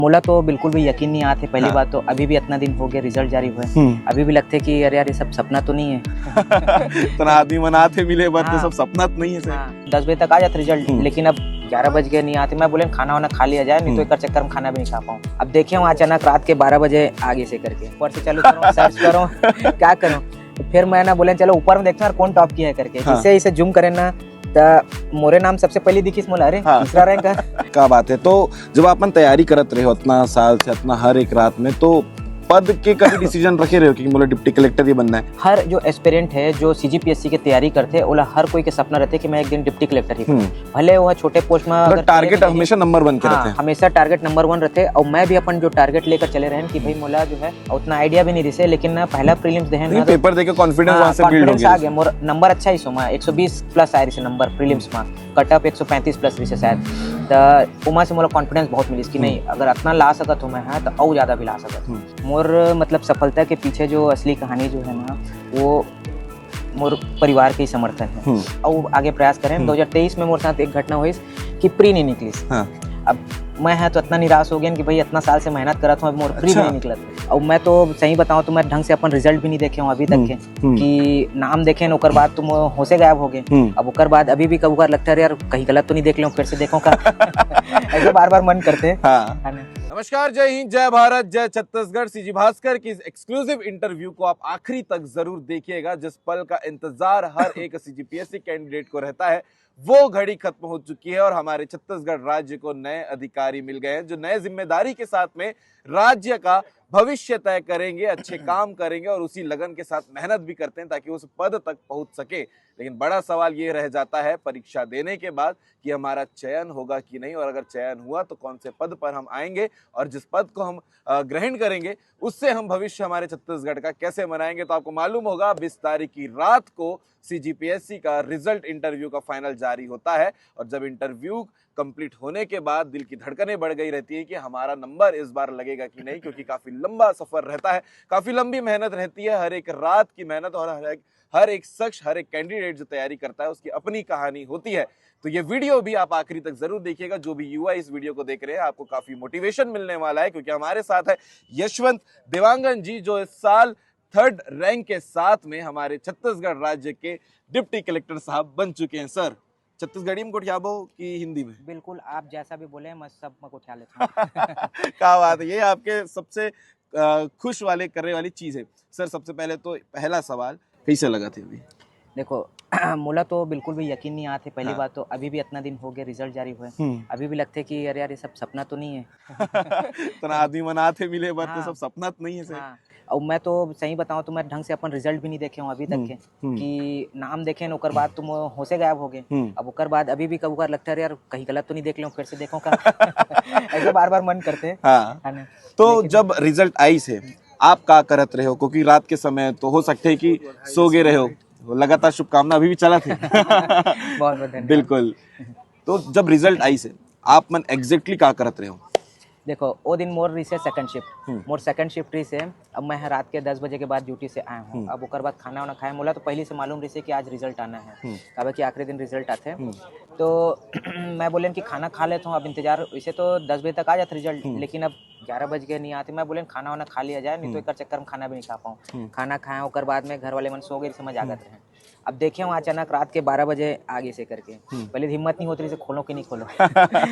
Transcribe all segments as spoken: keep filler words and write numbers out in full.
मोला तो बिल्कुल भी यकीन नहीं आते। पहली हाँ। बात तो अभी भी इतना दिन हो गया रिजल्ट जारी हुए, हम्म। अभी भी लगते कि अरे यार, ये सब सपना तो नहीं है। इतना आदमी मन आथे मिले बर तो हाँ। सब सपना तो नहीं है सर। हाँ, दस बजे तक आ जाता रिजल्ट, हम्म। लेकिन अब ग्यारह बज गए, नहीं आते। मैं बोले खाना वाना खा लिया जाए, नहीं तो हम्म। एक चक्कर में खाना भी नहीं खा पाऊँ। अब देखे हूँ अचानक रात के बारह बजे आगे से करके ऊपर से चालू करो, सर्च करो, क्या करो। तो फिर मैं ना बोले चलो ऊपर में देखते हैं यार कौन टॉप किया है करके। हाँ। जैसे इसे जूम करें ना, त मोरे नाम सबसे पहले दिखिस मोला, अरे हाँ। तीसरा रैंक है। क्या बात है। तो जब आपन तैयारी करत रहे हो इतना साल से, इतना हर एक रात में, तो पद के कभी डिसीजन रखे रहे हो कि मोला डिप्टी कलेक्टर ही बनना है? हर जो एस्पिरेंट है, जो सीजीपीएससी के तैयारी करते, ओला हर कोई के सपना रहते कि मैं एक दिन डिप्टी कलेक्टर ही बनूं। हम्म। भले वो छोटे पोस्ट में मतलब अगर टारगेट कहीं भी हमेशा नंबर वन के हाँ, रहते हैं। हमेशा टारगेट नंबर वन रहते। और मैं भी अपन जो टारगेट लेकर चले रहे कि भाई मोला जो है उतना आइडिया भी नहीं रिसे, लेकिन ना पहला प्रीलिम्स देहे नहीं, ना तो पेपर देके कॉन्फिडेंस हाँ, वहाँ से बिल्ड हो कॉन्फिडेंस गया। आ गया। मोर नंबर अच्छा ही सोमा, एक सौ बीस प्लस आए रिसे नंबर प्रीलिम्स में, कट ऑफ एक सौ पैंतीस प्लस रिसे शायद। त ओमा से मोला कॉन्फिडेंस बहुत मिलिस कि हम्म। नहीं, अगर इतना ला सकत हूँ मैं, हाँ, तो और ज्यादा भी ला सकत हूँ। हम्म। मोर मतलब सफलता के पीछे जो असली कहानी जो है ना, वो मोर परिवार के ही समर्थन है। हम्म। और आगे प्रयास करें। हम्म। दो हज़ार तेईस में मोर साथ एक घटना हुई कि प्री नहीं निकलिस। हाँ। अब मैं है तो इतना निराश हो गया कि भाई इतना साल से मेहनत करत हूँ, अब मोर प्री अच्छा। नहीं निकलत। और मैं तो सही बताऊँ तो मैं ढंग से अपन रिजल्ट भी नहीं देखे हूँ अभी तक हम्म, के। हम्म। कि नाम देखे न, ओकर बाद तो मोर होशे गायब हो गए। हम्म। अब ओकर बाद अभी भी कभी कभार लगता है, "अरे यार, कहीं गलत तो नहीं देख लें, फिर से देखो का।" ऐसे बार बार मन करते हैं। हाँ। है ना? नमस्कार, जय हिंद, जय भारत, जय छत्तीसगढ़। सीजी भास्कर की इस एक्सक्लूसिव इंटरव्यू को आप आखिरी तक जरूर देखिएगा। जिस पल का इंतजार हर एक सीजीपीएससी कैंडिडेट को रहता है, वो घड़ी खत्म हो चुकी है और हमारे छत्तीसगढ़ राज्य को नए अधिकारी मिल गए हैं, जो नए जिम्मेदारी के साथ में राज्य का भविष्य तय करेंगे, अच्छे काम करेंगे और उसी लगन के साथ मेहनत भी करते हैं ताकि उस पद तक पहुंच सके। लेकिन बड़ा सवाल ये रह जाता है परीक्षा देने के बाद कि हमारा चयन होगा कि नहीं, और अगर चयन हुआ तो कौन से पद पर हम आएंगे और जिस पद को हम, अ, ग्रहण करेंगे, उससे हम भविष्य हमारे छत्तीसगढ़ का कैसे बनाएंगे। तो आपको मालूम होगा, बीस तारीख की रात को सीजीपीएससी का रिजल्ट इंटरव्यू का फाइनल जारी होता है और जब इंटरव्यू कंप्लीट होने के बाद दिल की धड़कनें बढ़ गई रहती है कि हमारा नंबर इस बार लगेगा कि नहीं, क्योंकि काफी लंबा सफर रहता है, काफी लंबी मेहनत रहती है। हर एक रात की मेहनत और हर एक, हर एक शख्स, हर एक कैंडिडेट जो तैयारी करता है, उसकी अपनी कहानी होती है। तो ये वीडियो भी आप आखिरी तक जरूर देखिएगा। जो भी युवा इस वीडियो को देख रहे हैं, आपको काफी मोटिवेशन मिलने वाला है, क्योंकि हमारे साथ है यशवंत देवांगन जी, जो इस साल थर्ड रैंक के साथ में हमारे छत्तीसगढ़ राज्य के डिप्टी कलेक्टर साहब बन चुके हैं। सर, छत्तीसगढ़ी में गोठियाबो कि हिंदी में? बिल्कुल, आप जैसा भी बोले, मैं सब में गोठिया लेता हूँ। क्या बात है, ये आपके सबसे, अ, खुश वाले, करने वाली चीज है। सर, सबसे पहले तो पहला सवाल, कैसे लगा थे अभी? देखो, मोला तो बिल्कुल भी यकीन नहीं आते। पहली हाँ। बात तो अभी भी इतना दिन हो गया रिजल्ट जारी हुए, हम्म। अभी भी लगते कि अरे यार, ये सब सपना तो नहीं है। इतना आदमी मन आथे मिले बर तो हाँ। सब सपना तो नहीं है सर। हाँ। और मैं तो सही बताऊं तो मैं ढंग से अपन रिजल्ट भी नहीं देखे हूँ अभी तक हम्म, के, हम्म। कि नाम देखे न, ओकर बाद तो मोर होशे गायब हो गए। हम्म। अब ओकर बाद अभी भी कभी कभार लगता है, "अरे यार, कहीं गलत तो नहीं देख लें, फिर से देखो का।" ऐसे बार बार मन करते हैं। हाँ। है ना? तो लेकिन जब रिजल्ट आइस हे, आप का करत रहे हो? क्योंकि रात के समय तो हो सकते है कि सो गए रहे हो, लगातार शुभकामना अभी भी चलत हे। बहुत बहुत धन्यवाद। बिल्कुल। तो जब रिजल्ट आइस हे, आप मन exactly का करत रहे हो? देखो, वो दिन मोर रिसे सेकंड शिफ्ट, हम्म। मोर सेकंड शिफ्ट रिसे। अब मैं ह रात के दस बजे के बाद ड्यूटी से आए हूँ। हम्म। अब ओकर बाद खाना वाना खाए, मोला तो पहले से मालूम रिसे कि आज रिजल्ट आना है, हम्म। काबर कि आखिरी दिन रिजल्ट आते। हम्म। तो मैं बोलेन कि खाना खा लेता हूँ, अब इंतजार, वैसे तो दस बजे तक आ जाता रिजल्ट, हम्म। लेकिन अब ग्यारह बज गए, नहीं आते। मैं बोलेन खाना वाना खा लिया जाए, नहीं तो हम्म। एक चक्कर में खाना भी नहीं खा पाऊँ। हम्म। खाना खाए, ओकर बाद में घर वाले मन सो गए, समझ आ हम्म। गए रहे। अब देखे हूँ अचानक रात के बारह बजे आ गए से करके। हम्म। पहले हिम्मत नहीं होती, इसे खोलो कि नहीं खोलो।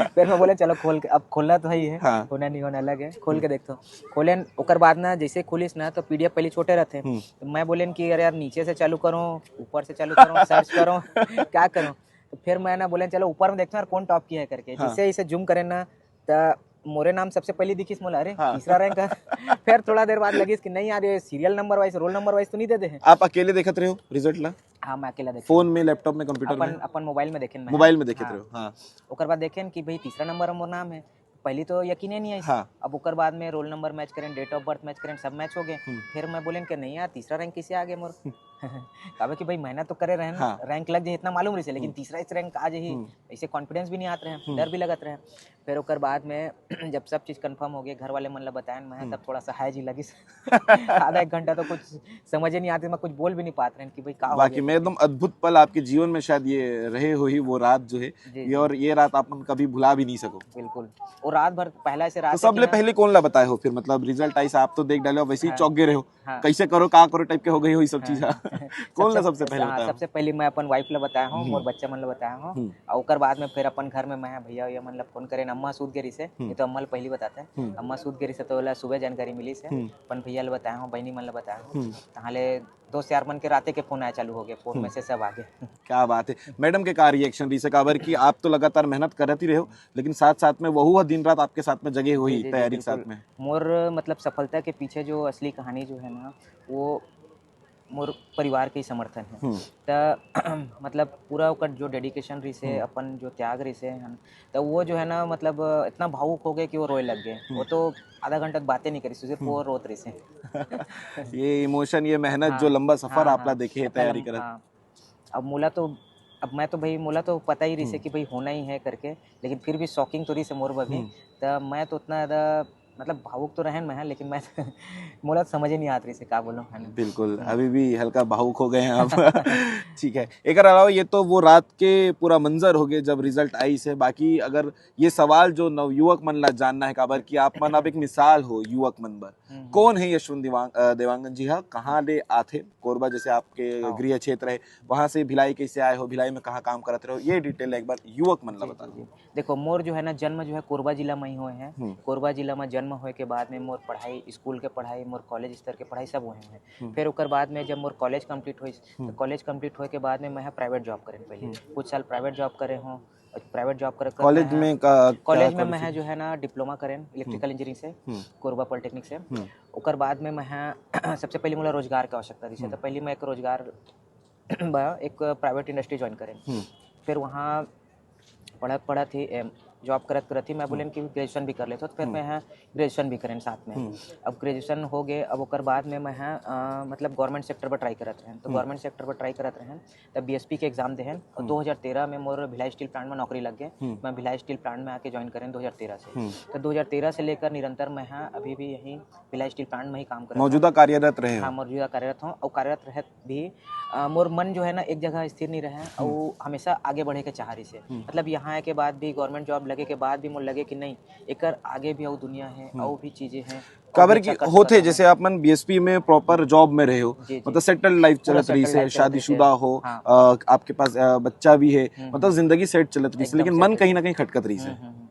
फिर मैं बोले, "चलो खोल के, अब खोलना तो है ही है, हाँ। होना नहीं होना अलग है, खोल के हम्म। देखता हूँ।" खोलेन, ओकर बाद ना जैसे खोलिस ना तो पीडीएफ पहले छोटे रहते हैं। हम्म। तो मैं बोलेन कि, "अरे यार, नीचे से चालू करूँ, ऊपर से चालू करूँ, सर्च करूँ, क्या करूँ?" तो फिर मैं ना बोलेन, "चलो ऊपर में देखता हूँ यार, कौन टॉप किया है," करके। हाँ। जैसे इसे जूम करें ना, त मोरे नाम सबसे पहले दिखिस मोला, "अरे, हाँ। तीसरा रैंक है।" फिर थोड़ा देर बाद लगिस कि नहीं यार, ये serial number wise, roll number wise तो नहीं दे दे हैं। आप अकेले देखत रहे हो रिजल्ट ला? हाँ, मैं अकेला देखे। फोन में, लैपटॉप में, कंप्यूटर अपन, में? अपन मोबाइल में देखेन मैं। मोबाइल में देखत हाँ। रहे हो, हाँ। ओकर बाद देखेन कि भाई तीसरा नंबर मोर नाम है। पहले तो यकीने नहीं आइस। हाँ। अब ओकर बाद में रोल नंबर मैच करें, डेट ऑफ बर्थ मैच करें, सब मैच हो गए। हम्म। फिर मैं बोलेन कि नहीं यार, तीसरा रैंक कैसे आ गया मोर? हम्म। काबर कि भाई, मेहनत तो करे रहेन, हाँ। रैंक लग जाही, इतना मालूम रहिसे, लेकिन हम्म। तीसरा इस रैंक आ जाही, हम्म। ऐसे कॉन्फिडेंस भी नहीं आत रहे, हम्म। डर भी लगत रहे। फिर ओकर बाद में जब सब चीज कंफर्म हो गए, घर वाले मन ला बताएन मैं, हम्म। तब थोड़ा सा हाय जी लगिस। आधा एक घंटा तो कुछ समझ ही नहीं आते, मैं कुछ बोल भी नहीं पात रहेन कि भाई, का हो बाकी गया। मैं एकदम अद्भुत पल आपके जीवन में शायद ये रहे हो ही, वो रात जो है, जी, ये जी। और ये रात आप कभी भुला भी नहीं सको। बिल्कुल। और रात भर पहला ऐसे रात तो है कि सबले मैं पहले कौन ला बताए हो फिर? मतलब, रिजल्ट आइस, आप तो देख डाले हो, वैसे ही हाँ। चौंक गए रहे हो, हाँ। कैसे करो, का करो टाइप के हो गई हो ये सब हाँ। चीज? हाँ। कौन ला सबसे सबसे, पहले हाँ, बताए हो? सबसे पहले मैं अपन वाइफ ला बताया हूँ, हम्म। मोर बच्चा मन ला बताया हूँ, हम्म। और ओकर बाद में फिर अपन घर में मैं भैया, भैया मन ला फोन करेन, अम्मा सूत गए रहिसे, हम्म। नहीं तो अम्मा ला पहली बताते। हम्म। अम्मा सूत गए रहिसे, तो ओला सुबह जानकारी मिलिस हे, हम्म। अपन भैया ला बताया हूँ, बहिनी मन ला बताया हूँ, हम्म। तहाँ ले दोस्त यार मन के राते के फोन आए चालू हो गए, फोन हम्म। मैसेज सब आ गए। क्या बात है। मैडम के का रिएक्शन रहिसे? काबर कि आप तो लगातार मेहनत करत ही रहे हो, लेकिन साथ-साथ में वहू ह दिन रात आपके साथ में जगे हुई जी, जी, जी, तैयारी के साथ बिल्कुल। में। मोर, मतलब, सफलता के पीछे जो असली कहानी जो है ना, वो मोर परिवार के ही समर्थन है। हम्म। त, मतलब, पूरा ओकर जो डेडिकेशन रहिसे, हम्म। अपन जो त्याग रहिसे, है ना, त वो जो है ना, मतलब, इतना भावुक हो गए कि वो रोए लग गए। हम्म। वो तो आधा घंटा बातें नहीं करिस, सिर्फ हम्म। वो रोत रहिसे। ये इमोशन, ये मेहनत, हाँ, जो लंबा सफर हाँ, आपला हाँ, देखे हे सफर तैयारी लम-, करत। हाँ। अब मोला तो, अब मैं तो भाई, मोला तो पता ही रहिसे हम्म। कि भाई होना ही है करके, लेकिन फिर भी शॉकिंग तो रहिसे मोर बर भी। हम्म। त मैं तो उतना ज्यादा, मतलब, भावुक तो रहेन मैं, लेकिन मैं मोला तो समझ ही नहीं आत रहिसे, का बोलूं, है ना? बिल्कुल, हम्म। अभी भी हल्का भावुक हो गए हैं आप। ठीक है, एकर अलावा ये तो वो रात के पूरा मंजर हो गए जब रिजल्ट आइस हे, बाकी अगर ये सवाल जो नवयुवक मन ला जानना है, काबर कि आप मन अब एक मिसाल हो युवक मन बर। हम्म। कौन है यशवंत देवांग-, अ, देवांगन जी हा? कहाँ ले आथे? कोरबा जैसे आपके हाँ। गृह क्षेत्र है, वहाँ से भिलाई कैसे आए हो? भिलाई में कहाँ काम करत रहे हो? ये डिटेल एक बार युवक मन ला जी, बता जी, दो। जी। देखो, मोर जो है ना, जन्म जो है कोरबा जिला में ही हुए हैं। हम्म। कोरबा जिला में जन्म होए के बाद में मोर पढ़ाई, स्कूल के पढ़ाई, मोर कॉलेज स्तर के पढ़ाई सब हुए हैं। हम्म। फिर ओकर बाद में जब मोर कॉलेज कंप्लीट होइस, तो हम्म। कॉलेज कंप्लीट होए के बाद में मैं प्राइवेट जॉब करें पहले। हम्म। कुछ साल प्राइवेट जॉब करे हूँ। प्राइवेट जॉब करत करत कॉलेज मैं, में का, क्या कॉलेज में कॉलेज मैं से? जो है ना, डिप्लोमा करें इलेक्ट्रिकल हम्म। इंजीनियरिंग से, हम्म। कोरबा पॉलिटेक्निक से। हम्म। ओकर बाद में मैं सबसे पहले मोला रोजगार के आवश्यकता रहिसे, हम्म। तो पहले मैं एक रोजगार बा, एक प्राइवेट इंडस्ट्री ज्वाइन करें। हम्म। फिर वहाँ पढ़त पढ़त ही, एम, जॉब करत करत ही मैं हम्म। बोलेन कि ग्रेजुएशन भी कर लेथों, तो फिर हम्म। मैं ग्रेजुएशन भी करें साथ में। हम्म। अब ग्रेजुएशन हो गए, अब ओकर बाद में मैं, अ, मतलब, गवर्नमेंट सेक्टर पर ट्राई करत रहें, तो हम्म। गवर्नमेंट सेक्टर पर ट्राई करत रहें, तब बीएसपी के एग्जाम देहेन, और हम्म। दो हज़ार तेरह में मोर भिलाई स्टील प्लांट में नौकरी लग गए। हम्म। मैं भिलाई स्टील प्लांट में आके ज्वाइन करें दो हज़ार तेरह से। हम्म। तो दो हज़ार तेरह से लेकर निरंतर मैं अभी भी यहीं भिलाई स्टील प्लांट में ही काम करत हूँ। मौजूदा कार्यरत रहे हो? हाँ, मौजूदा कार्यरत हूँ, और कार्यरत रहत भी, अ, मोर मन जो है ना, एक जगह स्थिर नहीं रहे, हम्म। और हमेशा आगे बढ़े के चाह रहिसे। हम्म। मतलब, यहाँ आए के बाद भी, गवर्नमेंट जॉब लगे के बाद भी मोर लगे कि नहीं, एकर आगे भी और दुनिया है, हम्म। और भी चीजें हैं, और काबर भी कि अच्छा कर होथे, सकत हन। जैसे आप मन बीएसपी में प्रॉपर जॉब में रहे हो, जी, जी। मतलब, सेटल्ड लाइफ पूरा चलत रहिसे, सेटल्ड लाइफ चलत रहिसे। शादीशुदा हो, हाँ। अ, आपके पास, अ, बच्चा भी है, हम्म, मतलब, हम्म। जिंदगी सेट चलत रहिसे, एकदम लेकिन सेट मन रहिसे। कहीं ना कहीं खटकत रहिसे। हम्म, हम्म, हम्म।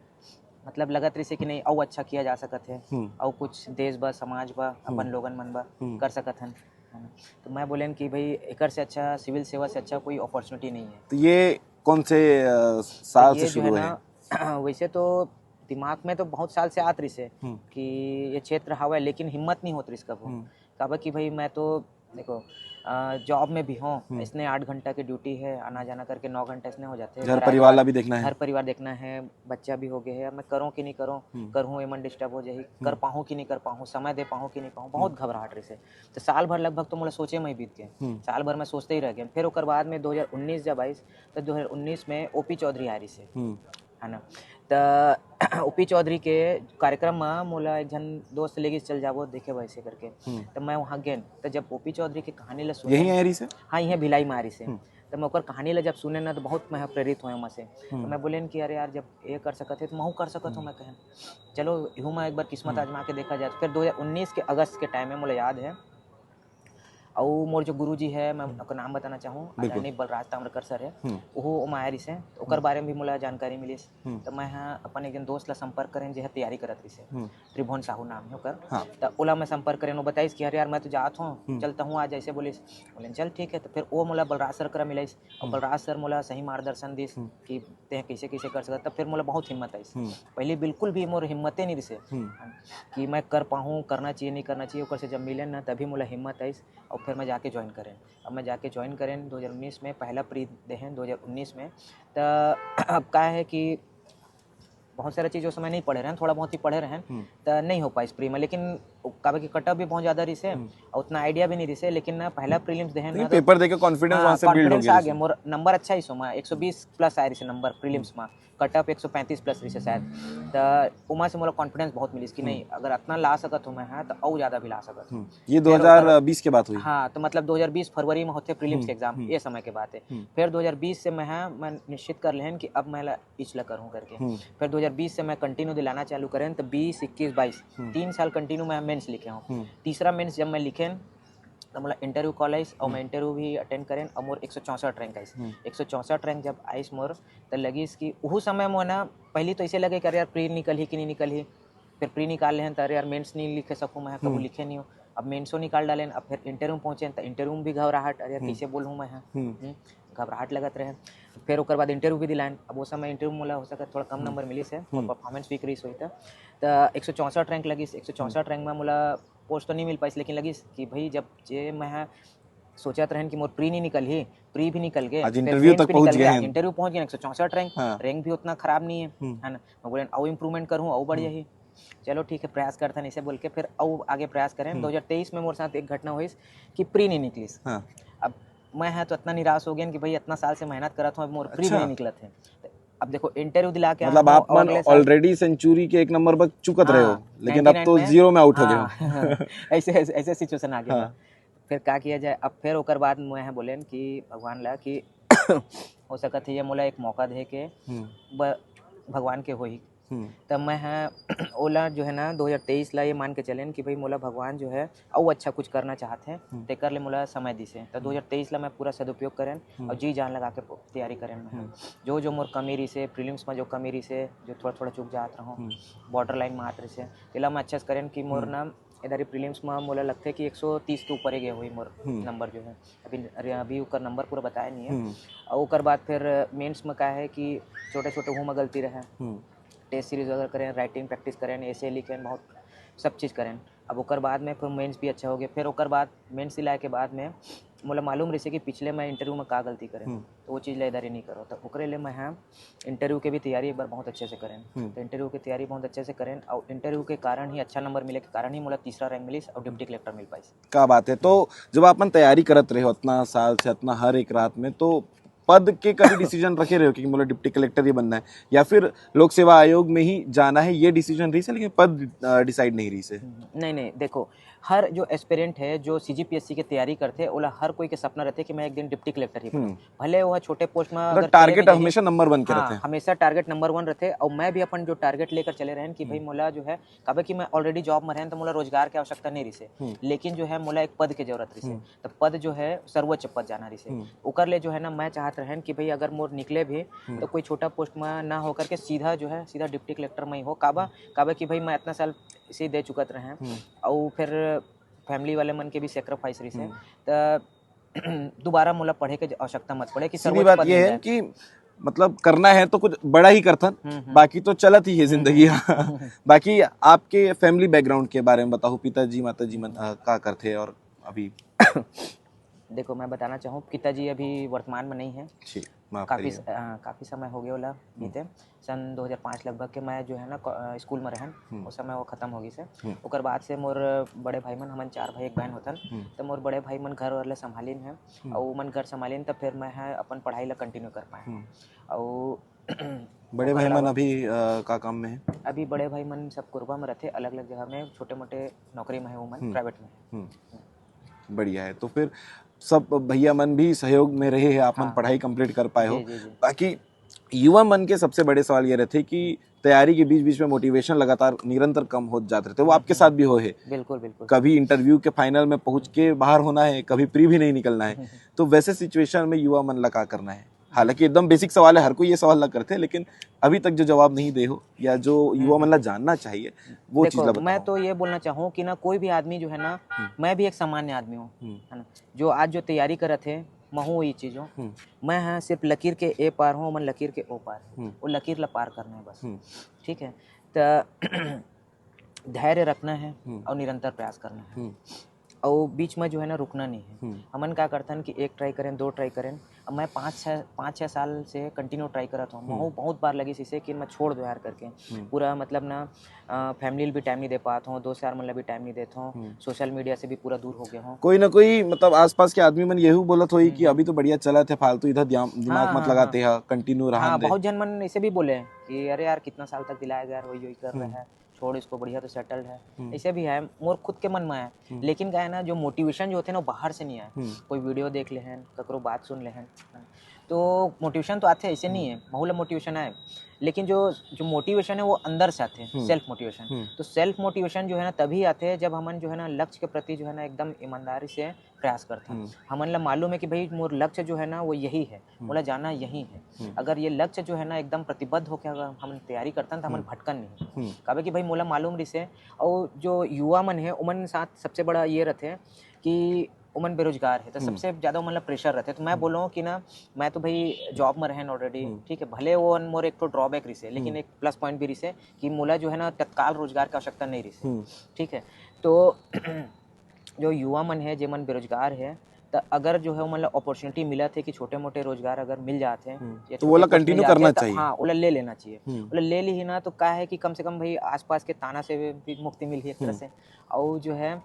मतलब, लगत रहिसे कि नहीं, और अच्छा किया जा सकत है, हम्म। और कुछ देश बा, समाज बा, हम्म। अपन लोगन मन बा, हम्म। कर सकत हन, है ना? तो मैं बोलेन कि भाई, एकर से अच्छा, सिविल सेवा से अच्छा कोई अपॉर्चुनिटी नहीं है। तो ये कौन से, अ, साल तो से ये जो शुरू है है? ना, वैसे तो दिमाग में तो बहुत साल से आत रहिसे हम्म। कि ये क्षेत्र हवय, लेकिन हिम्मत नहीं होत रहिस कभू। हम्म। काबर कि भाई, मैं तो, देखो, अ, जॉब में भी हूँ, हम्म। इसने आठ घंटा की ड्यूटी है, आना जाना करके नौ घंटा इसने हो जाते हैं। घर घर आए के परिवार बाद ला भी देखना है। घर परिवार देखना है, बच्चा भी हो गए है, अब मैं करूँ कि नहीं करूँ, हम्म। करूँ, एमन डिस्टर्ब हो जाही, हम्म। कर पाहूँ कि नहीं कर पाहूँ, समय दे पाहूँ कि नहीं पाहूँ, बहुत हम्म। घबराहट रहिसे। तो साल भर लगभग तो मोला सोचे में ही बीत गए। हम्म। साल भर मैं सोचते ही रह गए। फिर ओकर बाद में दो हज़ार उन्नीस जब आइस, तो दो हज़ार उन्नीस में ओपी चौधरी आ रहिसे। हम्म। है ना? त ओपी चौधरी के कार्यक्रम में मोला एक झन दोस्त लेगिस, "चल जाबो देखे बर," ऐसे करके। हम्म। त मैं वहाँ गेन। त जब ओपी चौधरी के कहानी ला सुने यहीं आए रहिसे? हाँ, इहें भिलाई में आ रहिसे। हम्म। त मैं ओकर कहानी ला जब सुने ना, तो बहुत मैं प्रेरित होए ओमा से। त हम्म। मैं बोलेन कि, "अरे यार, जब ये कर सकत हे, तो महू कर सकत हूँ," हम्म। मैं कहेन। "चलो, इहू में एक बार किस्मत हम्म। आजमा के देखा जाए।" फिर दो हज़ार उन्नीस के अगस्त के टाइम में मोला याद है, अउ मोर जो गुरुजी है, मैं हम्म। ओकर नाम बताना चाहूँ, बिल्कुल। आदरणीय बलराज ताम्रकर सर है, हम्म। ओहू ओमा आए रहिसे, ओकर हम्म। बारे में भी मोला जानकारी मिलिस। हम्म। त मैं ह अपन एक झन दोस्त ला संपर्क करेन, जे ह तैयारी करत रहिसे, हम्म। त्रिभुवन साहू नाम है ओकर। हाँ। त ओला मैं संपर्क करेन, वो बताइस कि, "अरे यार, मैं तो जात हूँ, हम्म। चलता हूँ आज," ऐसे बोलिस। बोलेन, "चल ठीक है।" त फिर वो मोला बलराज सर करा मिलाइस, और हम्म। बलराज सर मोला सही मार्गदर्शन दिस हम्म। कि तें कइसे कइसे कर सकत, तब फिर मोला बहुत हिम्मत आइस। हम्म। पहले बिल्कुल भी मोर हिम्मते नहीं रहिसे हम्म। कि मैं कर पाहूँ, करना चाहिए, नहीं करना चाहिए। ओकर से जब मिलेन ना, तभी मोला हिम्मत आइस और फिर मैं जाके ज्वाइन करेन। अब मैं जाके ज्वाइन करेन दो हज़ार उन्नीस में, पहला प्री देहेन दो हज़ार उन्नीस में। त अब का है कि बहुत सारा चीज उस समय नहीं पढ़े रहेन, थोड़ा बहुत ही पढ़े रहेन, हम्म। त नहीं हो पाइस प्री में। लेकिन काबर कि कटअप भी बहुत ज्यादा रहिसे, हम्म। और उतना आइडिया भी नहीं रहिसे। लेकिन ना, पहला प्रीलिम्स देहेन लेकिन ना, तो पेपर देके कॉन्फिडेंस हाँ, वहाँ से बिल्ड हो कॉन्फिडेंस आ गया। गया। मोर नंबर अच्छा ही सो, मैं एक सौ बीस प्लस आए रहिसे नंबर प्रीलिम्स में, कटअप एक सौ पैंतीस प्लस रहिसे शायद। त उमा से मोला कॉन्फिडेंस बहुत मिलिस कि नहीं, अगर अतना ला सकत हूँ मैं, हाँ, तो अउ ज्यादा भी ला सकत हूँ। हम्म, ये दो हज़ार बीस के बात हुई। हाँ, तो मतलब दो हज़ार बीस फरवरी में होते प्रीलिम्स के एग्जाम, हम्म। ये समय के बात है। हम्म। फिर दो हज़ार बीस से मैं, हाँ, मैं निश्चित कर लेन कि अब मैं ला इच ला करूँ करके। हम्म। फिर दो हज़ार बीस से मैं कंटिन्यू दिलाना चालू करेन, तो बीस, इक्कीस, बाईस, हम्म। तीन साल कंटिन्यू मैं मेंस लिखे हूँ। हम्म। तीसरा मेंस जब मैं लिखेन, तो मतलब इंटरव्यू कॉल आइस और मैं इंटरव्यू भी अटेंड करेन और मोर एक सौ चौंसठ रैंक आइस। हम्म। एक सौ चौंसठ रैंक जब आइस मोर, तो लगिस कि उहू समय मोर ना, पहली तो ऐसे लगे कि अरे यार, प्री निकल ही कि नहीं निकल ही। फिर प्री निकाल लेन, तो अरे यार, मेंस नहीं लिखे सकूँ मैं, कबू हम्म। लिखे नहीं हूँ। अब मेंसो निकाल डालेन, अब फिर इंटरव्यू में पहुँचेन, तो इंटरव्यू में भी घबराहट, अरे यार, हम्म। कैसे बोलूँ मैं, हाँ? हम्म। हम्म, घबराहट लगत रहे। फिर ओकर बाद इंटरव्यू भी दिलाएन। अब वो समय इंटरव्यू मोला हो सकत थोड़ा कम नंबर मिलिस है, हम्म। परफॉर्मेंस वीक रहिस होई त। त एक सौ चौंसठ रैंक लगिस, एक सौ चौंसठ रैंक में मोला पोस्ट तो नहीं मिल पाइस, लेकिन लगिस कि भाई, जब जे मैं, हाँ, सोचत रहेन कि मोर प्री नहीं निकल ही, प्री भी निकल गए, आज फिर इंटरव्यू मेंस तक भी पहुंच निकल गए गया, हैं। इंटरव्यू पहुंच गया, एक सौ चौंसठ रैंक, हाँ। रैंक भी उतना खराब नहीं है, हम्म। है ना? मैं बोलेन, अउ इम्प्रूवमेंट करूँ, अउ बढ़ जाही। चलो ठीक है, प्रयास करथन, ऐसे बोल के फिर अउ आगे प्रयास करेन। दो हज़ार तेईस में मोर साथ एक घटना होइस कि प्री नहीं निकलिस। हाँ। अब मैं, हाँ, तो इतना निराश हो गया कि भाई, इतना साल से मेहनत करत हूँ, अब मोर प्री भी अच्छा। नहीं निकलत है। अब देखो, इंटरव्यू दिला के मतलब आना आप और मन अगले साल ऑलरेडी सेंचुरी के एक नंबर पर चुकत रहे हो, हाँ, लेकिन अब तो नाइंटी नाइन में, जीरो में आउट हो गए हो। हाँ, ऐसे ऐसे, ऐसे सिचुएशन आ गया। हाँ। फिर का किया जाए? अब फिर ओकर बाद मैं बोलेन कि भगवान ला कि हो सकत है ये मोला एक मौका दे के हम्म। ब-, भगवान के होही। हम्म। तब मैं, हाँ, ओला जो है ना, दो हज़ार तेईस ला ये मान के चलेन कि भाई, मोला भगवान जो है अउ अच्छा कुछ करना चाहत है, हम्म। तेकर ले मोला समय दिसे। तो दो हज़ार तेईस ला मैं पूरा सदुपयोग करेन हम्म। और जी जान लगा के प-, तैयारी करेन मैं। हम्म। जो जो मोर कमी रहिसे, प्रीलिम्स में जो कमी रहिसे, जो थोड़ा थोड़ा चूक जात रहूँ, हम्म। बॉर्डर लाइन में आत रहिसे, तेला मैं अच्छा से करेन कि मोर हम्म। ना, इधर ही प्रीलिम्स में मोला लगथे कि एक सौ तीस के ऊपर ही गए हुई मोर हम्म। नंबर जो है। अभी, अरे, अभी ओकर नंबर पूरा बताया नहीं है। हम्म। और ओकर बाद फिर मेंस में का है कि छोटे छोटे हूँ में गलती रहे, हम्म। टेस्ट सीरीज वगैरह करें, राइटिंग प्रैक्टिस करें, ऐसे लिखें, बहुत सब चीज़ करें। अब ओकर बाद में फिर मेंस भी अच्छा हो गया। फिर ओकर बाद मेंस दिलाए के बाद में मोला मालूम रहिसे कि पिछले मैं इंटरव्यू में का गलती करें, हम्म। तो वो चीज़ ला इधर ही नहीं करो। तो ओकरे लिए मैं, हाँ, इंटरव्यू के भी तैयारी एक बार बहुत अच्छे से करें। हम्म। तो इंटरव्यू की तैयारी बहुत अच्छे से करें और इंटरव्यू के कारण ही, अच्छा नंबर मिले के कारण ही मोला तीसरा रैंक मिलिस और डिप्टी कलेक्टर मिल पाइस। क्या बात है। तो जब आप मन तैयारी करत रहे हो इतना साल से, इतना हर एक रात में, तो पद के कभी डिसीजन रखे रहे हो कि मोला डिप्टी कलेक्टर ही बनना है, या फिर लोक सेवा आयोग में ही जाना है, ये डिसीजन रहिसे, लेकिन पद डिसाइड नहीं रहिसे? नहीं, नहीं, देखो, हर जो एस्पिरेंट है, जो सीजीपीएससी की तैयारी करथे, ओला हर कोई के सपना रहथे कि मैं एक दिन डिप्टी कलेक्टर ही बनूं। हम्म। भले वो छोटे पोस्ट में मतलब अगर टारगेट चले भी जाही, हमेशा नंबर वन के हाँ, रहथे। हमेशा टारगेट नंबर वन रहथे। और मैं भी अपन जो टारगेट लेकर चले रहेन कि भाई, मोला जो है, काबर कि मैं ऑलरेडी जॉब में रहेन, तो मोला रोजगार के आवश्यकता नहीं रहिसे, हम्म। लेकिन जो है, मोला एक पद के जरूरत रहिसे। हम्म। तो पद जो है, सर्वोच्च पद जाना रहिसे। हम्म। ओकर ले जो है ना, मैं चाहत रहेन कि भाई, अगर मोर निकले भी, हम्म। तो कोई छोटा पोस्ट में ना होकर के सीधा जो है, सीधा डिप्टी कलेक्टर में ही हो। काबर, काबर कि भाई, मैं इतना साल इसे दे चुकत रहेन, हम्म। और फिर फैमिली वाले मन के भी सेक्रीफाइस रहिसे। हम्म। तो दोबारा मोला पढ़े के आवश्यकता मत पड़े कि सीधी सर्वोच्च बात पद ये मिल है जाए। कि मतलब करना है तो कुछ बड़ा ही करथन, हम्म, हम्म। बाकी तो चलत ही है जिंदगी। बाकी आपके फैमिली बैकग्राउंड के बारे में बताओ, पिताजी माताजी मन अ, का करथे और अभी? देखो, मैं बताना चाहूँ, पिताजी अभी वर्तमान में नहीं है। जी, माफ काफ़ी करिए। स-, हाँ, काफ़ी समय हो गया ओला बीते। सन दो हज़ार पाँच लगभग के मैं जो है ना, को-, अ, स्कूल में रहन, हम्म। उस समय वो ख़त्म हो गई से। हम्म। ओकर बाद से मोर बड़े भाई मन, हमन चार भाई एक बहन होथन, हम्म। तो मोर बड़े भाई मन घर वाले संभालिन है, हम्म। और वो मन घर संभालिन, तब फिर मैं है अपन पढ़ाई ला कंटिन्यू कर पाए। हम्म। और बड़े ओकर भाई मन अलावा अभी अ, का काम में है? अभी बड़े भाई मन सब कोरबा में रहथे, अलग-अलग जगह में छोटे-मोटे नौकरी में है वो मन, हम्म। प्राइवेट में। हम्म। बढ़िया है। तो फिर सब भैया मन भी सहयोग में रहे हैं, आप मन हाँ। पढ़ाई कंप्लीट कर पाए हो। जी, जी, जी। बाकी युवा मन के सबसे बड़े सवाल ये रहथे कि तैयारी के बीच-बीच में मोटिवेशन लगातार निरंतर कम होत जात रहथे, वो आपके साथ भी होए है। बिल्कुल, बिल्कुल। कभी इंटरव्यू के फाइनल में पहुंच के बाहर होना है, कभी प्री भी नहीं निकलना है। तो वैसे सिचुएशन में युवा मन ला का करना है? हालांकि एकदम बेसिक सवाल है, हर कोई ये सवाल ला करथे, लेकिन अभी तक जो जवाब नहीं दे हो या जो युवा मन ला जानना चाहिए, वो चीज ला देखो, मैं बताओ। तो ये बोलना चाहूँ कि ना, कोई भी आदमी जो है ना, हम्म। मैं भी एक सामान्य आदमी हूँ, हम्म। है ना? जो आज जो तैयारी करत है, महू ये चीज़ हूँ। हम्म। मैं, हाँ, सिर्फ लकीर के ए पार हूँ, मन लकीर के ओ पार है। हम्म। वो लकीर ला पार करना है बस। हम्म। ठीक है, तो धैर्य रखना है हम्म। और निरंतर प्रयास करना है। हम्म। अउ बीच में जो है ना रुकना नहीं है। हम्म। हमन का करथन कि एक ट्राई करें, दो ट्राई करें। अब मैं पाँच छः पाँच छः साल से कंटिन्यू ट्राई करत हूँ। बहुत बहुत बार लगी इसे कि मैं छोड़ दो यार करके। हम्म। पूरा मतलब ना फैमिली भी टाइम नहीं दे पात हूँ, दोस्त यार मन ला भी टाइम नहीं देत हूँ, सोशल मीडिया से भी पूरा दूर हो गया हूँ। कोई ना कोई मतलब आसपास के आदमी मन यही बोलत होई कि अभी तो बढ़िया चलत हे, फालतू इधर दिया- दिमाग हाँ, मत हाँ, लगाते हा, कंटिन्यू रहा हाँ, दे। बहुत जन मन ऐसे भी बोले हैं कि अरे यार कितना साल तक दिलाया गया यार, वही वही कर रहा है, छोड़ इसको, बढ़िया तो सेटल्ड है। ऐसे भी है, मोर खुद के मन में है। लेकिन क्या है ना, जो मोटिवेशन जो होते हैं ना, वो बाहर से नहीं आए। कोई वीडियो देख लेहन, ककरो बात सुन लेहन, तो मोटिवेशन तो आते, ऐसे नहीं है, महू ला मोटिवेशन आए, लेकिन जो जो मोटिवेशन है वो अंदर से आते हैं, सेल्फ मोटिवेशन। तो सेल्फ मोटिवेशन जो है ना तभी आते हैं जब हमन जो है ना लक्ष्य के प्रति जो है ना एकदम ईमानदारी से प्रयास करते हैं। हमन ला मालूम है कि भाई मोर लक्ष्य जो है ना वो यही है, मोला जाना यही है। अगर ये लक्ष्य जो है ना एकदम प्रतिबद्ध होकर अगर हमन तैयारी करते हैं तो हमन भटकन नहीं। काबर कि भाई मोला मालूम रिसे, और जो युवा मन है उमन साथ सबसे बड़ा ये रहते हैं कि उमन बेरोजगार है, तो सबसे ज्यादा उमन ला प्रेशर रहते। तो मैं बोलूँ कि ना, मैं तो भाई जॉब में रहन ऑलरेडी, ठीक है, भले वो मोर एक तो ड्रॉबैक रिसे, लेकिन एक प्लस पॉइंट भी रिसे कि मोला जो है ना तत्काल रोजगार की आवश्यकता नहीं रिसे। ठीक है, तो जो युवा मन है, जे मन बेरोजगार है, तो अगर जो है उमन ला अपॉर्चुनिटी मिलत है कि छोटे मोटे रोजगार अगर मिल जात है, या तो ओला छोटे पोस्ट मिल कंटिन्यू जात है, करना तो चाहिए। हाँ, ओला ले लेना चाहिए। ओला ले ली ना तो का है कि कम से कम भाई आसपास के ताना से भी मुक्ति मिली एक तरह से। और जो है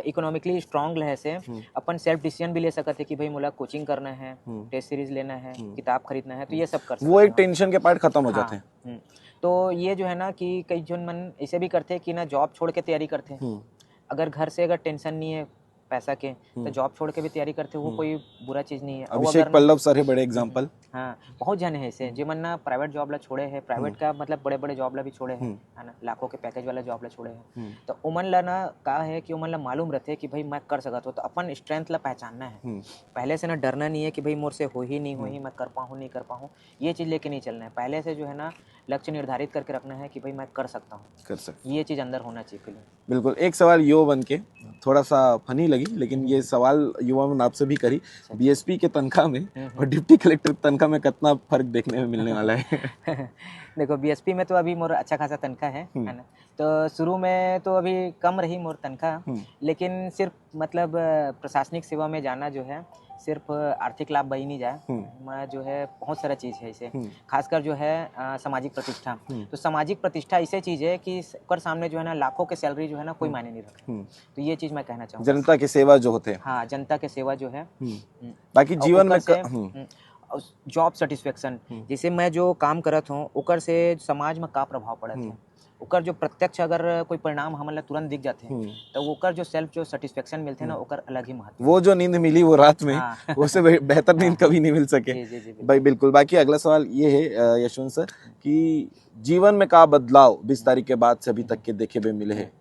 इकोनॉमिकली स्ट्रांग रहे से अपन सेल्फ डिसीजन भी ले सकत है कि भाई मोला कोचिंग करना है, टेस्ट सीरीज लेना है, किताब खरीदना है, तो ये सब कर सकत वो एक है। टेंशन के पार्ट खत्म हो हाँ, जाते हैं। हम्म। तो ये जो है ना कि कई जन मन ऐसे भी करते कि ना जॉब छोड़ के तैयारी करते हैं। अगर घर से अगर टेंशन नहीं है पैसा के, तो जॉब छोड़ के भी तैयारी करते, वो कोई बुरा चीज नहीं है। और अभिषेक अगर पल्लव सर है बड़े एग्जाम्पल। हाँ, बहुत जन है ऐसे जेमन ना प्राइवेट जॉब ला छोड़े हैं, प्राइवेट का मतलब बड़े बड़े जॉब ला भी छोड़े हैं, है ना, लाखों के पैकेज वाला जॉब ला छोड़े हैं। तो उमन ला ना का है कि उमन ला मालूम रहते कि भाई मैं कर सकत हूँ, तो अपन स्ट्रेंथ ला पहचानना है। पहले से ना डरना नहीं है कि भाई मोर से हो ही नहीं हो ही, मैं कर पाऊँ नहीं कर पाऊँ, ये चीज लेके नहीं चलना है। पहले से जो है ना लक्ष्य निर्धारित करके रखना है कि भाई मैं कर सकता हूँ, कर सकते। ये चीज अंदर होना चाहिए फीलिंग। बिल्कुल, एक सवाल यो बन के थोड़ा सा फनी लगी, लेकिन ये सवाल युवा मन आपसे भी करी। बीएसपी के तनख्वाह में और डिप्टी कलेक्टर तनख्वाह में कितना फर्क देखने में मिलने वाला है? देखो, बीएसपी में तो अभी मोर अच्छा खासा तनख्वाह है, है ना? तो शुरू में तो अभी कम रही मोर तनख्वाह, लेकिन सिर्फ मतलब अ, प्रशासनिक सेवा में जाना जो है सिर्फ आर्थिक लाभ बही नहीं जाए, मैं जो है बहुत सारा चीज है इसे, खासकर जो है अ, सामाजिक प्रतिष्ठा। तो सामाजिक प्रतिष्ठा ऐसे चीज है कि स- ओकर सामने जो है ना लाखों के सैलरी जो है ना कोई मायने नहीं रखे। तो ये चीज मैं कहना चाहूंगा। जनता की सेवा जो होते हैं। हाँ, जनता के सेवा जो है। हम्म। बाकी और जीवन ऊपर में से, क- हम्म। हम्म, और जॉब सेटिस्फेक्शन, जैसे मैं जो काम करत हूँ ओकर से समाज में का प्रभाव पड़त है, ओकर जो प्रत्यक्ष अगर कोई परिणाम हमन ला तुरंत दिख जाते हैं, तो ओकर जो सेल्फ जो सेटिस्फेक्शन मिलते हैं ना, ओकर अलग ही महत्व। वो जो नींद मिली वो रात में, हाँ। उससे बे- बेहतर नींद कभी नहीं मिल सके। जी, जी, जी, बिल्कुल। भाई बिल्कुल। बाकी अगला सवाल ये है अ, यशवंत सर, कि जीवन में का बदलाव बीस तारीख के बाद से अभी तक के देखे हुए मिले हैं?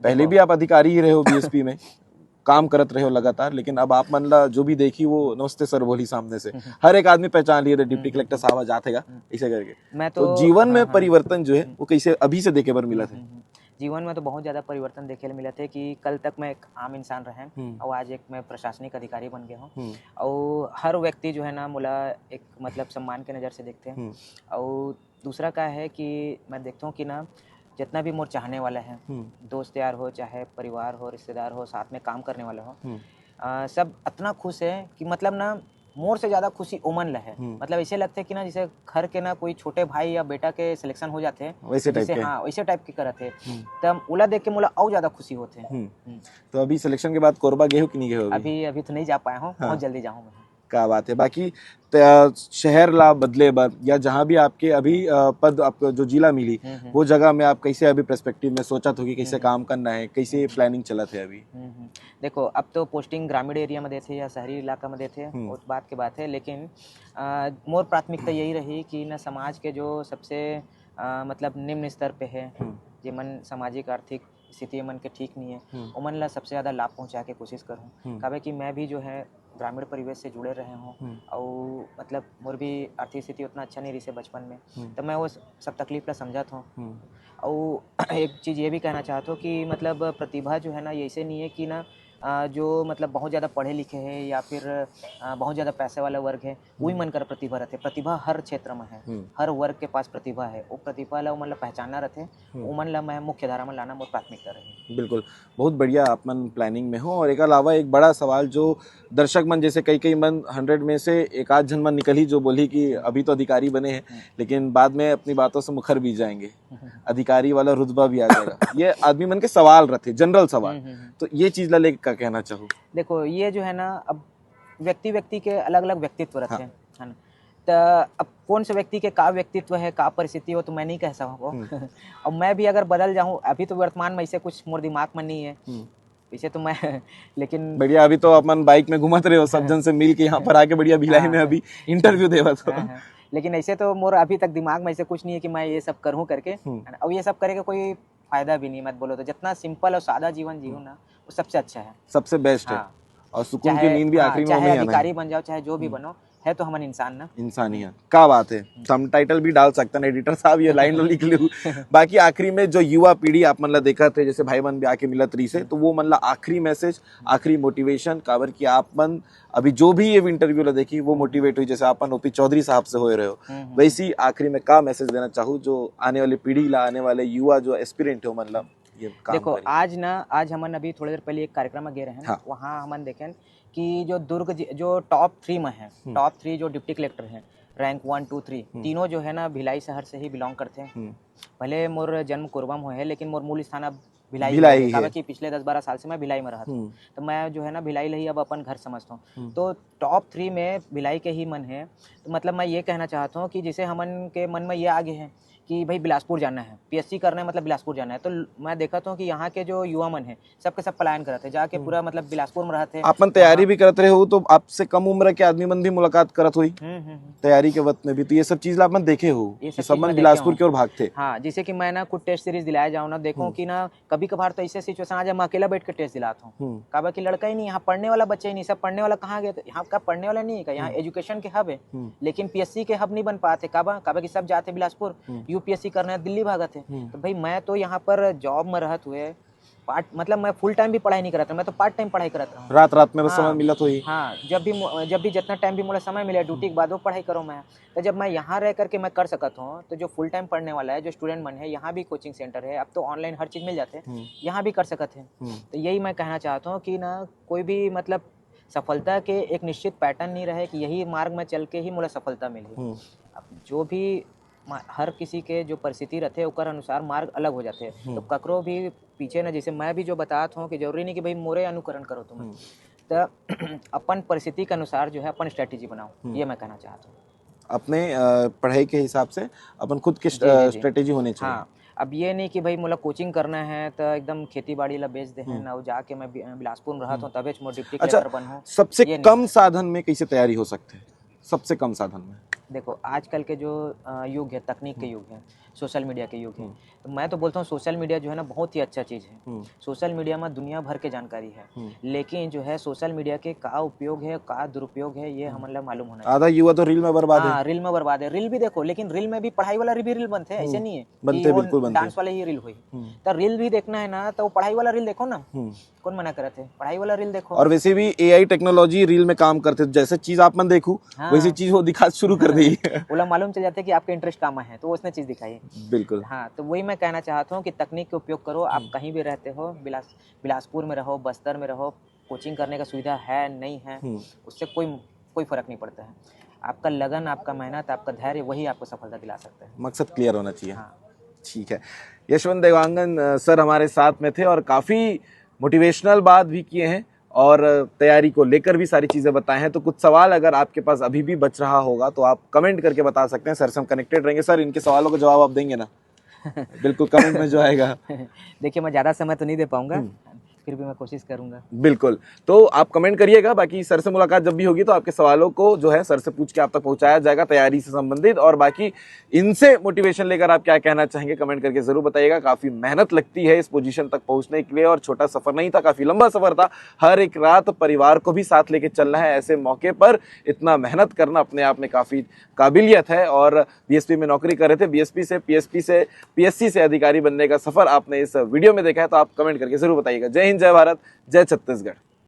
पहले भी आप अधिकारी ही रहे हो बीएसपी में, काम करत रहे हो लगातार, लेकिन अब आप मन ला जो भी देखी वो नमस्ते सर बोली सामने से। हर एक आदमी पहचान लिए थे, डिप्टी कलेक्टर साहब आ जाते का, ऐसे करके। मैं तो तो जीवन में हाँ, हाँ। परिवर्तन जो है वो कैसे अभी से देखे बर मिला था? हम्म, हम्म। जीवन में तो बहुत ज्यादा परिवर्तन देखे ला मिला थे कि कल तक मैं एक आम इंसान रहे और आज एक मैं प्रशासनिक अधिकारी बन गया हूँ। और हर व्यक्ति जो है ना मोला एक मतलब सम्मान के नजर से देखते हैं। और दूसरा का है कि मैं देखता हूँ कि ना जितना भी मोर चाहने वाला है, दोस्त यार हो, चाहे परिवार हो, रिश्तेदार हो, साथ में काम करने वाला हो, अ, सब इतना खुश है कि मतलब ना मोर से ज्यादा खुशी ओमन ला है। मतलब ऐसे लगते कि ना जैसे घर के ना कोई छोटे भाई या बेटा के सिलेक्शन हो जाते हैं, वैसे जैसे टाइप के। हाँ, वैसे टाइप के करत है, तब ओला देख के मोला और ज्यादा खुशी होते हैं। हम्म। तो अभी सिलेक्शन के बाद कोरबा गए हो कि नहीं गए हो अभी? अभी अभी तो नहीं जा पाया हूँ, बहुत जल्दी जाऊँ मैं। क्या बात है। बाकी त- शहर ला बदले बर या जहाँ भी आपके अभी अ, पद, आपको जो जिला मिली, वो जगह में आप कैसे अभी पर्सपेक्टिव में सोचत हो कि कैसे काम करना है, कैसे प्लानिंग चलत है अभी? हम्म, हम्म। देखो, अब तो पोस्टिंग ग्रामीण एरिया में देथे या शहरी इलाका में देथे, उस बात के बात है, लेकिन अ, मोर प्राथमिकता यही रही कि न समाज के जो सबसे अ, मतलब निम्न स्तर पे है, जेमन सामाजिक आर्थिक स्थिति मन के ठीक नहीं है, ओमन ला सबसे ज्यादा लाभ पहुंचा के कोशिश करूं। काबर कि मैं भी जो है ग्रामीण परिवेश से जुड़े रहे हूँ, और मतलब मोर भी आर्थिक स्थिति उतना अच्छा नहीं रही बचपन में, तो मैं वो सब तकलीफ ला समझत हूँ। और एक चीज ये भी कहना चाहत हूँ कि मतलब प्रतिभा जो है ना, ये ऐसे नहीं है कि ना अ, जो मतलब बहुत ज्यादा पढ़े लिखे हे या फिर अ, बहुत ज्यादा पैसे वाला वर्ग हे, वही मन कर प्रतिभा रहिथे। प्रतिभा हर क्षेत्र में हे, हम्म। हर वर्ग के पास प्रतिभा हे। वो प्रतिभा ला ओमन ला पहचानना रहिथे, हम्म। ओमन ला मैं मुख्य धारा में लाना मोर प्राथमिकता रही। बिल्कुल, बहुत बढ़िया आप मन प्लानिंग में हो। और एक अलावा एक बड़ा सवाल जो दर्शक मन, जैसे कई कई मन हंड्रेड में से एक आध झन मन निकलही जो बोलही कि अभी तो अधिकारी बने हैं, हम्म। लेकिन बाद में अपनी बातों से मुखर भी जाएंगे, अधिकारी वाला रुतबा भी आ जाएगा। ये आदमी मन के सवाल रहिथे, जनरल सवाल। हम्म, हम्म, हम्म। तो ये चीज ला लेके का कहना चाहू? देखो, ये जो है ना, अब व्यक्ति व्यक्ति के अलग अलग व्यक्तित्व रहिथे, हाँ। है ना? त अब कौन से व्यक्ति के का व्यक्तित्व है, का परिस्थिति हो, तो मैं नहीं कह सकूँ। हम्म। अब मैं भी अगर बदल जाऊँ, अभी तो वर्तमान में ऐसे कुछ मोर दिमाग में नहीं है। हम्म। वैसे तो मैं लेकिन बढ़िया, अभी तो अपन बाइक में घूमत रहे हो, सब हाँ। जन से मिल के यहाँ पर आके बढ़िया भिलाई हाँ। में अभी इंटरव्यू देवत हो। हाँ, हाँ। लेकिन ऐसे तो मोर अभी तक दिमाग में ऐसे कुछ नहीं है कि मैं ये सब करूँ करके, हम्म। है ना? और ये सब करे का कोई फायदा भी नहीं है, मत बोलो तो। जितना सिंपल और सादा जीवन जीऊँ हम्म। ना, वो सबसे अच्छा है। सबसे बेस्ट है। हाँ। और सुकून की चाहे, नींद भी हाँ, आखिरी में चाहे वहीं आना है। अधिकारी बन जाओ, चाहे जो भी हम्म। बनो, है तो हमन इंसान ना। इंसान ही है। क्या बात है, हम्म। थंब टाइटल भी डाल सकते हैं, एडिटर साहब ये लाइन लो लिख लो। बाकी आखिरी में जो युवा पीढ़ी आप मन ला देखत हे, जैसे भाई मन भी आके मिलत रहिसे, तो वो मन ला आखिरी मैसेज, आखिरी मोटिवेशन, काबर कि आप मन अभी जो भी ये इंटरव्यू ला देखी, वो मोटिवेट हुई, जैसे आप मन ओपी चौधरी साहब से होए रहे हो, हम्म, हम्म। वैसे ही आखिरी में का मैसेज देना चाहू जो आने वाली पीढ़ी ला, आने वाले युवा जो एस्पिरेंट है, मतलब ये काम देखो, करी? आज ना, आज हमन अभी थोड़ी देर पहले एक कार्यक्रम में गए रहे हैं, हाँ। वहाँ हमन देखें कि जो दुर्ग जि-, जो टॉप थ्री में है, हम्म। टॉप थ्री जो डिप्टी कलेक्टर हैं, रैंक वन, टू, थ्री, हम्म। तीनों जो है ना, भिलाई शहर से ही बिलोंग करते हैं। हम्म। भले मोर जन्म कोरबा में होए है, लेकिन मोर मूल स्थान अब भिलाई भिलाई ही है। काबर कि पिछले दस बारह साल से मैं भिलाई में रहत हूँ। हम्म। तो मैं जो है ना, भिलाई ले ही अब अपन घर समझता हूँ। हम्म। तो टॉप थ्री में भिलाई के ही मन है। तो मतलब, मैं ये कहना चाहता हूँ कि जैसे हमन के मन में ये आ गए हैं कि भाई, बिलासपुर जाना है, पीएससी करना है, मतलब बिलासपुर जाना है, तो ल-, मैं देखता हूँ कि यहाँ के जो युवा मन है, सबके सब पलायन करत है, जाके हम्म। पूरा मतलब बिलासपुर में रहत है। आप मन तैयारी वहाँ भी करत रहे हो, तो आपसे कम उम्र के आदमी मन भी मुलाकात करत होई हम्म, हम्म, हम्म। तैयारी के वक्त में भी, तो ये सब चीज ला आप मन देखे हो ये कि सब सब चीज मन मैं देखे बिलासपुर हूँ। की ओर भागथे। हाँ, जैसे कि मैं ना खुद टेस्ट सीरीज दिलाया जाऊँ ना, देखो हम्म। कि ना कभी कभार तो ऐसे सिचुएशन आ जाए, मैं अकेला बैठ के टेस्ट दिलाता हूँ। हम्म। काबर कि लड़का ही नहीं, यहाँ पढ़ने वाला बच्चा ही नहीं, सब पढ़ने वाला कहाँ गया? तो यहाँ का पढ़ने वाला नहीं है, यहाँ हम्म। एजुकेशन के हब है, हम्म। लेकिन पीएससी के हब नहीं बन पाते। काबर, काबर कि सब जाते बिलासपुर, हम्म। यूपीएससी करने दिल्ली भागत है। हम्म। तो भाई, मैं तो यहाँ पर जॉब में रहत हुए पार्ट, मतलब मैं फुल टाइम भी पढ़ाई नहीं करता, मैं तो पार्ट टाइम पढ़ाई करत रहूँ। रात रात में बस हाँ। समय मिलत होही। हाँ, जब भी मो-, जब भी जितना टाइम भी मोला समय मिले ड्यूटी के बाद, वो पढ़ाई करो मैं। तो जब मैं यहाँ रह करके मैं कर सकत हूँ, तो जो फुल टाइम पढ़ने वाला है, जो स्टूडेंट मन है, यहाँ भी कोचिंग सेंटर है, अब तो ऑनलाइन हर चीज मिल जाते हैं, हम्म। यहाँ भी कर सकत हैं। हम्म। तो यही मैं कहना चाहता हूँ कि ना, कोई भी मतलब सफलता के एक निश्चित पैटर्न नहीं रहे कि यही मार्ग में चल के ही मोला सफलता मिलही। हम्म। अब जो भी मा-, हर किसी के जो परिस्थिति रहते, ओकर अनुसार मार्ग अलग हो जाते। हम्म। तो ककरो भी पीछे ना, जैसे मैं भी जो बतात हूँ कि जरूरी नहीं कि भाई मोरे अनुकरण करो तुम। हम्म। तो अपन परिस्थिति के अनुसार जो है अपन स्ट्रेटेजी बनाओ, हम्म। ये मैं कहना चाहता हूँ। अपने, अ, पढ़ाई के हिसाब से अपन खुद की जी, जी, जी। स्ट्रेटेजी होनी चाहिए। हाँ, अब ये नहीं कि भाई मोला कोचिंग करना है तो एकदम खेती बाड़ी ला बेच दे हम्म। हैं और जाके मैं बि-, बिलासपुर में रहत हम्म। हूँ तबे मोर डिप्टी अच्छा, कलेक्टर बनहूँ। सबसे ये नहीं कम है। साधन में कैसे तैयारी हो सकते हैं? सबसे कम साधन में। देखो, आजकल के जो, अ, युग है, तकनीक के हम्म। युग है, सोशल मीडिया के युग है, हम्म। तो मैं तो बोलता हूँ सोशल मीडिया जो है ना, बहुत ही अच्छा चीज है। हम्म। सोशल मीडिया में दुनिया भर के जानकारी है, हम्म। लेकिन जो है सोशल मीडिया के का उपयोग है, का दुरुपयोग है, ये हम्म। हमन ला मालूम होना चाहिए। आधा युवा तो रील में बर्बाद हाँ, है। रील में बर्बाद है। रील भी देखो, लेकिन रील में भी पढ़ाई वाला भी रील बनते हैं, ऐसे हम्म। नहीं है बनते, कि वो बिल्कुल बनते। डांस वाले ही रील होई। हम्म। तो रील भी देखना है ना, तो वो पढ़ाई वाला रील देखो ना। हम्म। कौन मना करत है? पढ़ाई वाला रील देखो। और वैसे भी एआई टेक्नोलॉजी रील में काम करते, तो जैसे चीज आप मन देखू, हाँ। वैसी चीज वो दिखा शुरू कर दी। ओला मालूम चल जाते कि आपके इंटरेस्ट का में है, तो उसने चीज दिखाई। बिल्कुल। हाँ, तो वही मैं कहना चाहता हूँ कि तकनीक के उपयोग करो, आप हम्म। कहीं भी रहते हो, बिलास-, बिलासपुर में रहो, बस्तर में रहो, कोचिंग करने का सुविधा है, नहीं है, हम्म। उससे कोई, कोई फर्क नहीं पड़ता है। आपका लगन, आपका मेहनत, आपका धैर्य, वही आपको सफलता दिला सकता है। मकसद क्लियर होना चाहिए। हाँ। ठीक है। यशवंत देवांगन, अ, सर हमारे साथ में थे और काफी मोटिवेशनल बात भी किए हैं और तैयारी को लेकर भी सारी चीजें बताए हैं। तो कुछ सवाल अगर आपके पास अभी भी बच रहा होगा तो आप कमेंट करके बता सकते हैं, सर से हम कनेक्टेड रहेंगे। सर, इनके सवालों का जवाब आप देंगे ना? बिल्कुल, कमेंट में जो आएगा। देखिए, मैं ज्यादा समय तो नहीं दे पाऊंगा, हम्म। फिर भी मैं कोशिश करूंगा। बिल्कुल, तो आप कमेंट करिएगा, बाकी सर से मुलाकात जब भी होगी तो आपके सवालों को जो है सर से पूछ के आप तक पहुंचाया जाएगा तैयारी से संबंधित। और बाकी इनसे मोटिवेशन लेकर आप क्या कहना चाहेंगे, कमेंट करके जरूर बताइएगा। काफी मेहनत लगती है इस पोजीशन तक पहुंचने के लिए और छोटा सफर नहीं था, काफी लंबा सफर था। हर एक रात परिवार को भी साथ लेके चलना है, ऐसे मौके पर इतना मेहनत करना अपने आप में काफी काबिलियत है। और बीएसपी में नौकरी कर रहे थे, बीएसपी से, पीएसपी से, पीएससी से अधिकारी बनने का सफर आपने इस वीडियो में देखा है, तो आप कमेंट करके जरूर बताइएगा। जय हिंद, जय भारत, जय छत्तीसगढ़।